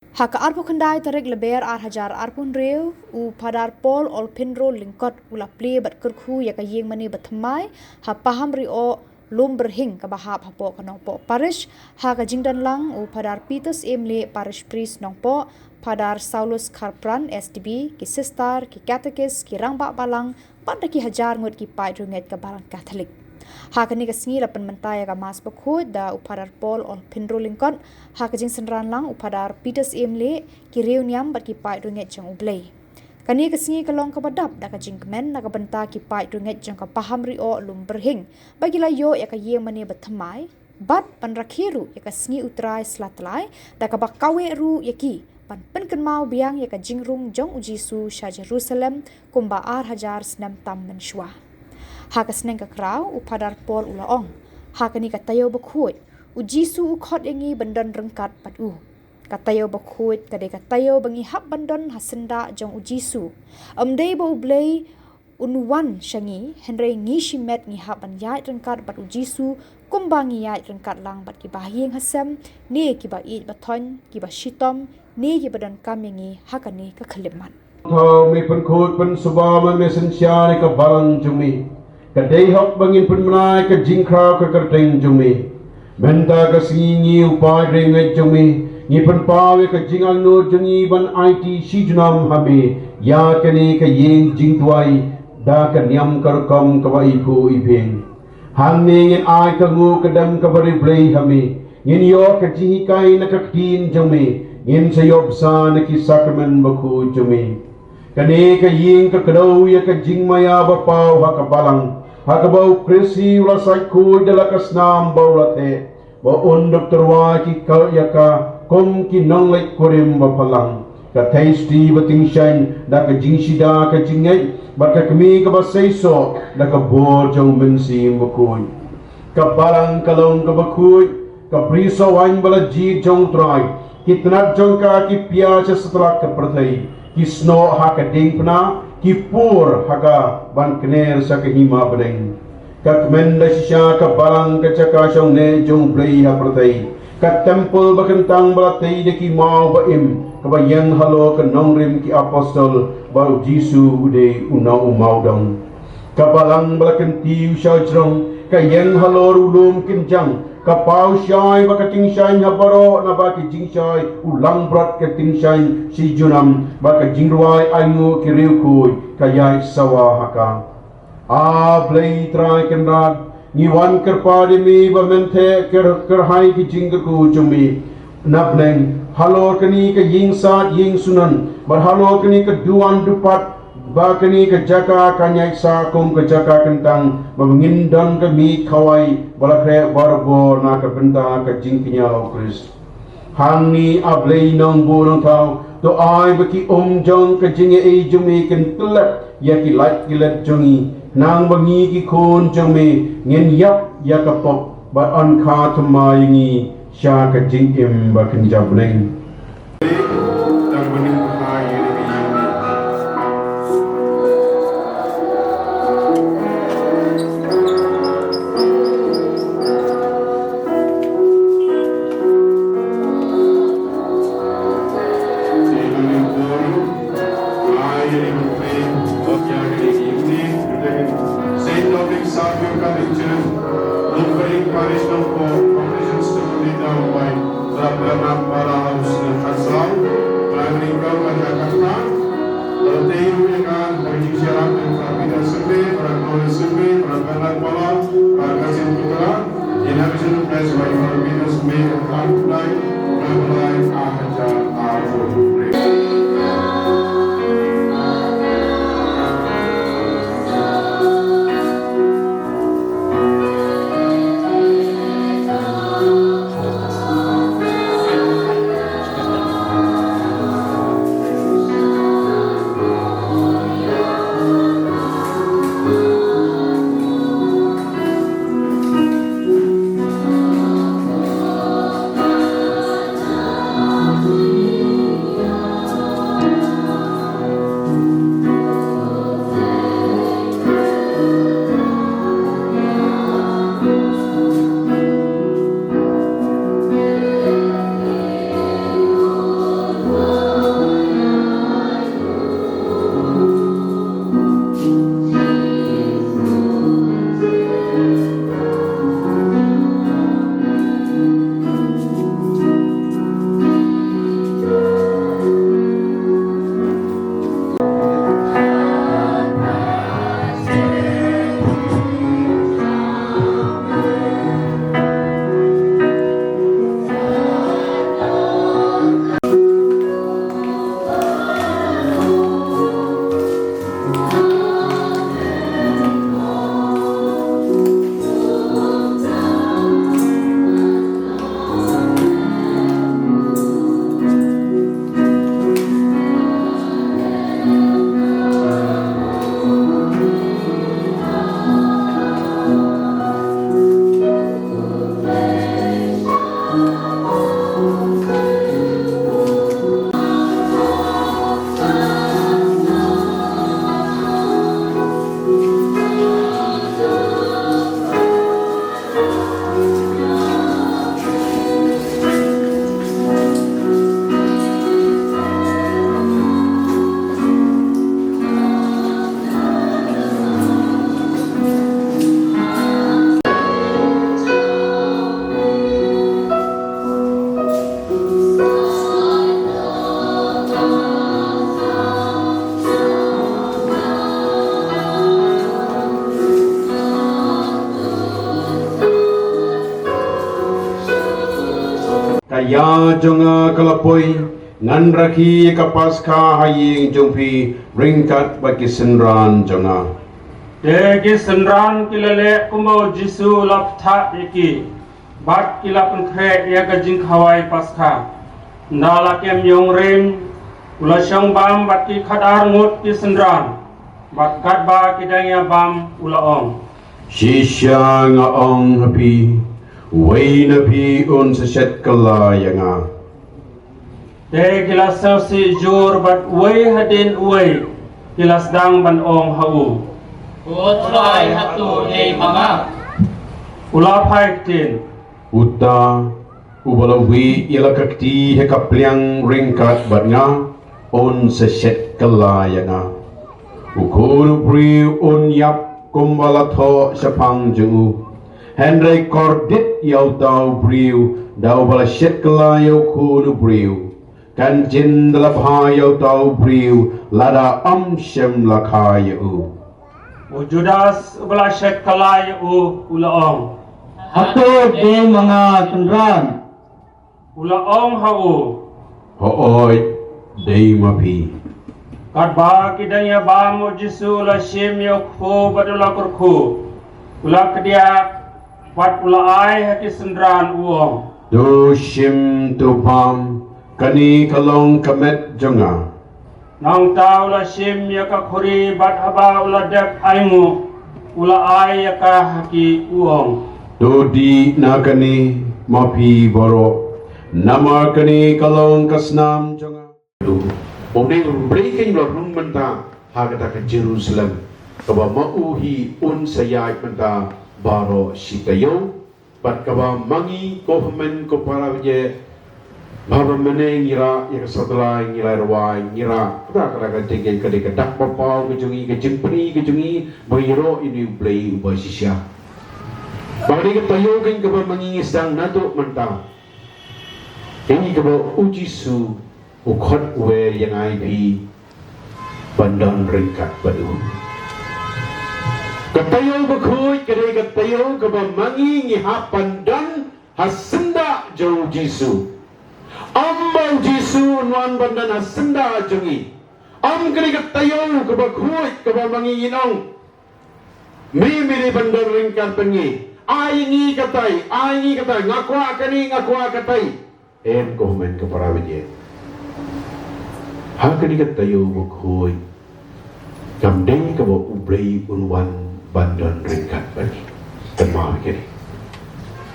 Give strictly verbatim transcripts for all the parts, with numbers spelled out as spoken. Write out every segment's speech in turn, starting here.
Ha ka arphew khyndai tarik Lber ar hajar arphew hynriew, u Phadar Paul Olphinro Lyngkot u la plie bad kyrkhu ïa ka ïing mane bathymmai ha Paham Rioh, Lumbrhing, kaba hap hapoh ka Nongpoh Parish. Ha ka jingdon lang, u Phadar Peter Syiem Lieh, Parish Priest Nongpoh, Phadar Saulus Kharpran, S D B, ki sister, ki katekis, ki rangbah balang, bad da ki hajar ngut ki paid riewngeit ka Balang Katholik. Ha kane ka sngi la pynmynta ïa ka Mass bakhuid da u Phadar Paul Olphinro Lyngkot. Ha ka jingsynran lang, u Phadar Peter Syiem Lieh, ki riewniam bad ki paid riewngeit jong U Blei. Kane ka sngi ka long kaba dap da ka jingkmen na ka bynta ki paid riewngeit jong ka Paham Rioh, Lumbrhing, ba ki la ïoh ïa ka ïing mane bathymmai, bad ban rakhe ruh ïa ka sngi U Trai Slatlai, da kaba kaweh ruh ïa ki ban pynkynmaw biang ïa ka jingrung jong U Jisu sha Jerusalem kumba ar hajar snem tam mynshuwa. Ha ka sneng ka kraw, u Phadar Paul u la ong, ha kane ka taïew bakhuid, U Jisu u khot ïa ngi ban don ryngkat bad u. Ka taïew bakhuid ka dei ka taïew ba ngi hap ban don ha syndah jong U Jisu. Ym dei ba U Blei un wan sha ngi, hynrei ngi shimet ngi hap ban ïaid ryngkat bad U Jisu, kumba ngi ïaid ryngkat lang bad kiba ha ïing ha sem, ne kiba ïeit ba thoiñ, kiba shitom, ne kiba donkam ïa ngi ha kane ka khyllipmat. Thaw me pynkhuid pynsuba me, me synshar ïa ka balang jong me. Ka dei hok ba ngin pynbna ïa ka jingkhraw ka kyrteng jong me. Mynta ka sngi ngi u paid riewngeit jong me, ngi pynpaw ïa ka jingangnud jong ngi ban aiti shi junom ha me ïa kane ka ïing jingduwai da ka niam ka rukom kaba iphuh iphieng. Hangne ngin ai ka nguh ka dem kaba riewblei ha me. Ngin ïoh ka jinghikai na ka ktien jong me. Ngin sa ïoh bsa na ki sakramen bakhuid jong me. Kane ka ïing ka kdew ïa ka jingmaïa ba paw ha ka balang, ha kaba U Khrist hi u la sait khuid da la ka snam ba u la theh, ba un da tyrwa ki kal ïa ka kum ki nongleit kurim ba phalang. Ka theisotti ba tyngshaiñ da ka jingshida ka jingngeit, bad ka kmie kaba seisoh da ka bor jong U Mynsiem Bakhuid. Ka balang ka long kaba khuid, ka priesthood ba la jied jong U Trai. Ki tnat jong ka ki pia sha satlak ka pyrthei, ki snoh ha ka diengphna, ki pur ha ka ban kner sha ka hima bneng. Ka kmen da shisha ka balang ka jaka shong ne jong U Blei ha pyrthei, ka templ ba kyntang ba la tei da ki maw ba im, kaba ïeng halor ka nongrim ki apostol ba U Jisu u dei u nongmawdong. Ka balang ba la kyntiew sha jrong, ka ïeng halor u lum kynjang, ka paw shai ba ka tyngshaiñ ha baroh naba ki jingshai, u langbrot ka tyngshaiñ shi junom, ba ka jingrwai ainguh ki riewkhuid ka ïaid sawa ha ka. A Blei Trai Kynrad, ngi wan kyrpad ïa me ba men theh kyrhai ki jingkyrkhu jong me na bneng halor kane ka ïing sad ïing sunan, bad halor kane ka duwan dupat, ba kane ka jaka kan ïaid sah kum ka jaka kyntang, ba ngin don ka miej khawai ba la khreh barabor na ka bynta ka jingkñia U Khrist. Hangne A Blei Nongbuh Nongthaw, to ai ba ki um jong ka jingïaid jong me kin tyllep ïa ki lait ki let jong ngi, nang ba ngi ki khun jong me ngin ïap ïa ka pop bad yn kha thymmai ïa ngi sha ka jingim ba kynja bneng. Ïa jong nga ka la poi, ngan rakhe ïa ka Paskha ha ïing jong phi ryngkat bad ki synran jong nga. Te ki synran ki la leh kumba u Jisu u la pyrta ïa ki, bad ki la pynkhreh ïa ka jingkhawai Paskha. Ynda la kem ïong rim, u la shong bam bad ki khatar ngut ki synran, bad katba ki dang ïa bam u la ong, shisha nga ong ha phi, uwei na phi un sa shet kylla ïa nga. Te ki la sngewsih jur bad uwei hadien uwei ki la sdang ban ong ha u, ko Trai, hato dei ma nga? U la phai ktien, uta uba la wieh ïa la ka kti ha ka pliang ryngkat bad nga, un sa shet kylla ïa nga. U Khun u briew un ïap kumba la thoh shaphang jong u. Hynrei kordit ïa uta u briew da uba la shet kylla ïa u Khun u briew. Kan jin da la bha ïa uta u briew lada ym shym la kha ïa u. U Judas uba la shet kylla ïa u u la ong, hato dei ma nga, synran? U la ong ha u, hooid, dei ma phi. Katba ki dang ïa bam, u Jisu u la shim ïa u kpu bad u la kyrkhu, u la kdiah bad u la ai ha ki synran u ong, to shim to bam, kane ka long ka met jong nga. Nangta u la shim ïa ka khuri bad haba u la dep ainguh, u la ai ïa ka ha ki u ong, to dih na kane ma phi baroh, namar kane ka long ka snam jong nga. Une u Blei kein u la rung mynta ha kata ka Jerusalem, kaba ma u hi un sa ïaid mynta baroh shi taïew. Bad kaba ma ngi ko hynmen ko para bangeit, haba mynne ngi rah ïa ka satellite, ngi la rwai, ngi rah kata, kata ka jingkit, ka dei ka dak ba paw ka jong ngi, ka jingpyni ka jong ngi ba ngi ïaroh ïa une u Blei uba shisha. Ba ka dei ka taïew kein kaba ma ngi ngi sdang naduh mynta. Kein kaba u Jisu u khot u wer ïa nga ïa phi ban don ryngkat bad u. Ka taïew bakhuid ka dei ka taïew kaba ma ngi ngi hap ban don ha syndah jong u Jisu. Ym ba u Jisu un wan ban don ha syndah jong ngi. Ym, ka dei ka taïew kaba khuid kaba ma ngi ngin ong, me, me dei ban don ryngkat bad ngi. Ai ngi katai, ai ngi katai, nga kwah kane, nga kwah katai. Em ko hynmen ko para bangeit, ha kane ka taïew bakhuid kam dei kaba u Blei un wan ban don ryngkat bad ngi. Kynmaw kane.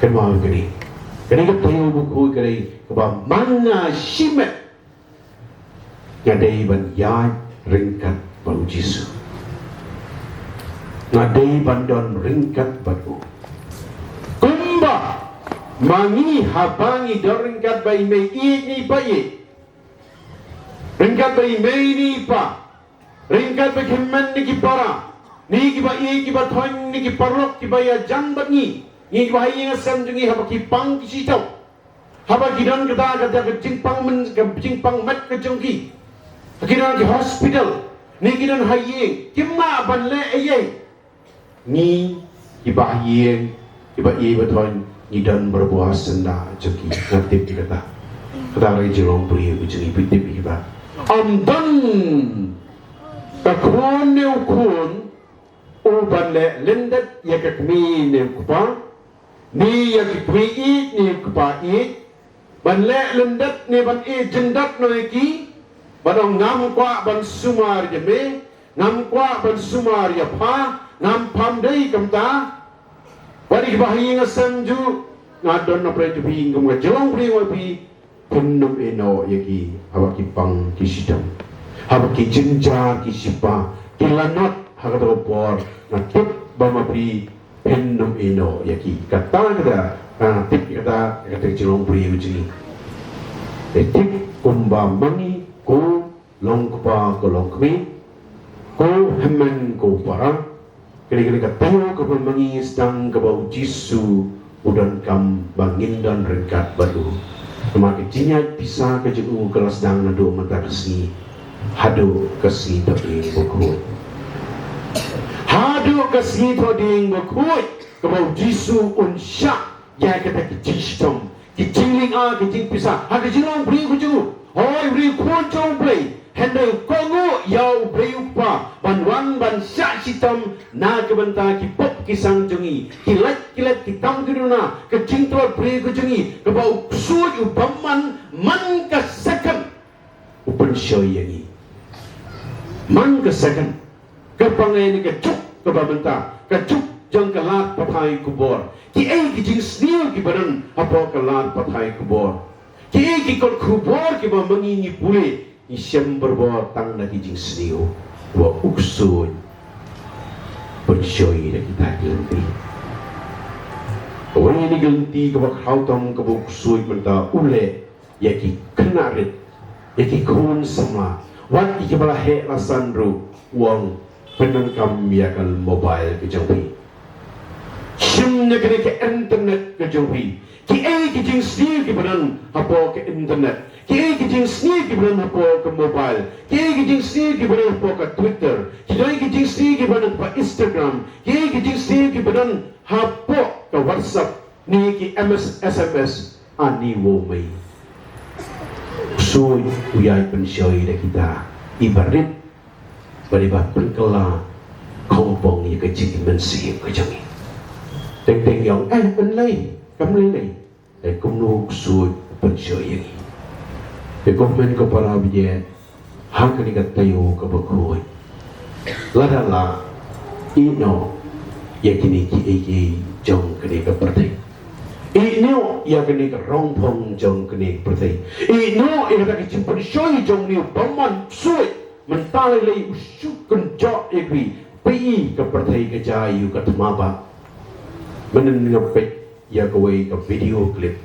Kynmaw kane. Kane ka taïew bakhuid ka dei kaba ma nga shimet nga dei ban ïaid ryngkat bad u Jisu. Nga dei ban don ryngkat bad u. Kumba ma ngi haba ngi don ryngkat bad i mei ïeit ne i pa ïeit, ryngkat bad i mei ne i pa, ryngkat bad ki hynmen ne ki para, ne kiba ïeit kiba thoiñ ne ki paralok kiba ïa jan bad ngi, ngi kiba ha ïing ha sem jong ngi haba ki pang ki shitom, haba ki don kata, kata ka jingpang men, ka jingpang met ka jong ki, ha ki don ki hospital, ne ki don ha ïing, kim lah ban leh ei ei. Ngi kiba ha ïing, kiba ïeit ba thoiñ, ngi don barabor ha syndah jong ki. Nga tip ïa kata. Kata ka jinglong briew ka jong ngi, phi tip ïa kata. Ym don ka khun ne u khun u ban leh lyndet ïa ka kmie ne u kpa, ne ïa ki kmie ïeit ne u kpa ïeit, ban leh lyndet ne ban ïeit jyndat noh ïa ki, ban ong ngam kwah ban sumar ïa me, ngam kwah ban sumar ïa pha, ngam, pham dei kumta. Bad ïa kiba ha ïing ha sem ju, nga don na pyrshah jong phi, ngam, nga jinglong briew ïa phi, phin nym ïehnoh ïa ki haba ki pang ki shitom, haba ki jynjar ki shipa, ki lanot ha kata ka por, nga tip ba ma phi phin nym ïehnoh ïa ki. Kata kata, ah, tip ïa kata, ïa kata ka jinglong briew jong ngi. Te tip kumba ma ngi, ko long kpa ko long kmie, ko hynmen ko para, kane, kane ka taïew kaba ma ngi sdang kaba u Jisu u donkam ba ngin don ryngkat bad u. Namar ka jingïaid pisa ka jong u ka la sdang naduh mynta ka sngi haduh ka sngi Thohdieng Bakhuid. Haduh ka sngi Thohdieng Bakhuid kaba u Jisu un shah ïa kata ka jingshitom, ki jinglynga, ki jingpisa ha ka jinglong briew ka jong u. Hooid, u dei u khun jong U Blei, hynrei u kohnguh ïa U Blei U Kpa ban wan ban shah shitom na ka bynta ki pop ki sang jong ngi, ki lait ki lait, ki tam ki duna, ka jingtlot briew ka jong ngi, kaba u ksuid u bymman man ka second u pynshoi ïa ngi. Man ka second, ka pang ïa ngi ka juk kaba mynta, ka juk jong ka lad pathai khubor. Kiei ki jingsniew kiba don hapoh ka lad pathai khubor? Kiei ki kot khubor kiba ma ngi ngi pule, ngi shem barabor tang na ki jingsniew? Wa u ksuid pynshoi da kita ki lynti. Wa ïa kine ki lynti kaba khraw tam kaba u ksuid mynta u leh ïa ki khynnah rit, ïa ki khun samla, wat ïa kiba la heh la san ruh, u ong pyndonkam ïa ka mobile ka jong phi. Shim ïa kane ka internet ka jong phi. Kiei ki jingsniew kiba don hapoh ka internet? Kiei ki jingsniew kiba don hapoh ka mobile? Kiei ki jingsniew kiba don hapoh ka Twitter? Kiei ki jingsniew kiba don hapoh Instagram? Kiei ki jingsniew kiba don hapoh ka WhatsApp? Ne ki M S, S M S, ani wow mei. Sui u ïai pynshoi da kita i barit, bad i ba pynkylla khongpong ïa ka jingmynsiem ka jong i. Teng teng ïong, eh, yn lei, kam lei lei. Te kumno u ksuid u pynshoi ïa ngi? Te kumne ko para bangeit, ha kane ka taïew kaba khuid, lada lah, ïeh noh ïa kine kiei kiei jong kane ka pyrthei. Ïeh noh ïa kane ka rongphong jong kane ka pyrthei. Ïeh noh ïa kata ka jingpynshoi jong une u bymman ksuid. Mynta lei lei u shu kynjoh ïa phi. Phi i ka pyrthei ka jia ïa u ka thma bha. Mynnin nga peit ïa kawei ka video clip